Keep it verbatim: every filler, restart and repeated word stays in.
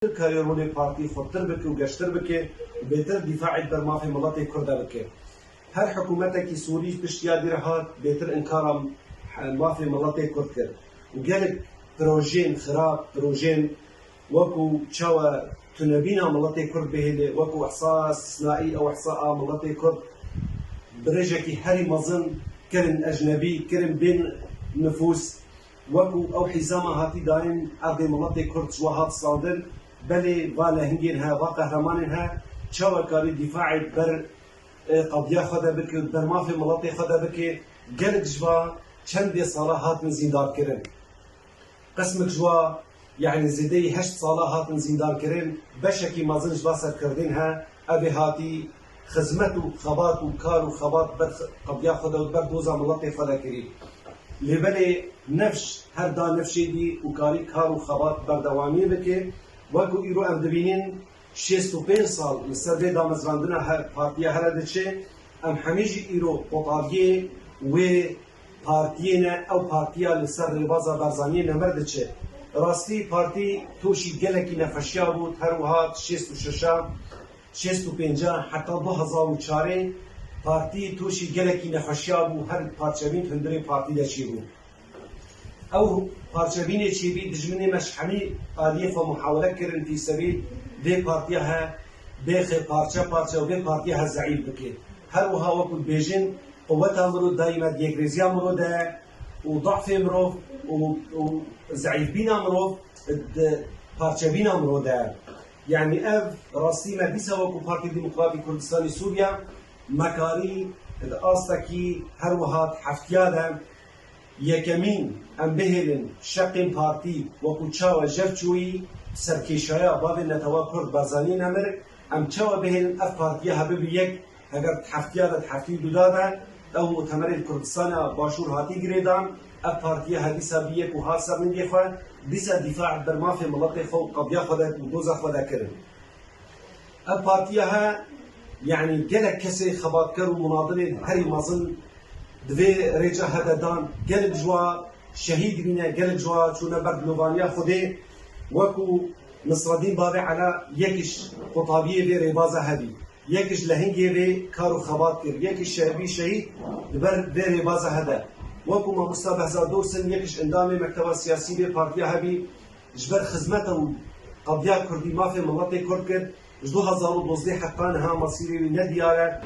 karê rolê partî xurttir bike û geştir bike û bêtir dîfaê ber mafê miletê Kurd de bike. Her hikûmetekî Sûrî piştî ya dî re hat bêtir inkara mafê miletê Kurd kir û gelek projeyên xirab, projeyên wekû çawa tunebîna miletê Kurd bihêle, wekû ihsa îstisnaî ew ihsa a miletê Kurd bi rêjekî herî mezin kirin ecnebî, kirin bê nifûs, wekû ew hîzama hatî dayîn erdê miletê Kurd ji we hat standin, belê va lehingên he, va qehremanên he, çawa karî dîfaê ber, e, qediya xwe de bike, ber mafê miletê xwe de bike, gelek ji va çendê sala hatin zîndarkirin. Qismek ji wa, yanî zêdeyî heşt sala hatin zîndarkirin, beşekî mezin ji va serkirdên he, ev ê hatî xizmet û xebat û kar û xebat ber qediya xwe de û ber doza miletê xwe de kirî. Lê belê nefş her da nefşê dî û karî kar û xebat berdewamiyê bike. Wekû îro em dibînin, şêst û pênc sal li ser vê damezrandina her partiya here diçe, em hemî jî îro qotariyê wê partiyê ne, ew partiya li ser rêbaza Barzaniyê nemir diçe. Rastî partî tûşî gelekî nexweşiya bû, her wiha şêst û şeşa, şêst û pênca heta du hezar û çarê partî tûşî gelekî nexweşiya bû, her parçebîn hundirê partî de çêbû. Ew parçebînê çêbî dijminê me ji hemî aliyê xwe muhawele kirin tî sebî vê partiya he bêxe parçe parçe û vê partiya he zeîf bike. Her wiha wekû dibêjin, quweta mirov dayî me di yekrêziya mirov de ye û dahfê mirov û, û zeîfbîna mirov di parçebîna mirov de ye. Yanî ev rastî me dîsa wekû Partî Demokratîk Kurdistanê Sûriya me karî di astekî her wiha di heftiya de Yekemîn, em bihêlin şeqên partî wekû çawa jev çûyî serkêşaya bavê netewa Kurd Barzaniyê nemir, em çawa bihêlin ev partiya hebe bi yek, heger di heftiya de, di heftî û du de, ew mutemerê li Kurdistana Başûr hatî girêdan, ev partiya he dîsa bi yek û hat ser ningê xwe, dîsa dîfa ber mafê miletê xwe û qediya xwe de û doza xwe de kirin. Ev partiya he, yanî gelek kesê xebatker û munadilên herî mezin di vê rêca he de dan, gelek ji wa şehîd bîne, gelek ji wa çûne ber dilovaniya Xwedê, wekû Nisredîn Bavê Ela yek ji qutabiyê vê rêbaza he bî, yek ji lehingê vê kar û xebat kir, yek ji şehbî şehîd di ber vê rêbaza he de. Wekû mamosta Behzad Dursun yek ji endamê mekteba siyasî vê partiya he bî, ji ber xizmeta û qediya kurdî mafê miletê kurd kir, ji du hezar û dozdeh heta niha mesîrê wî nediyar e.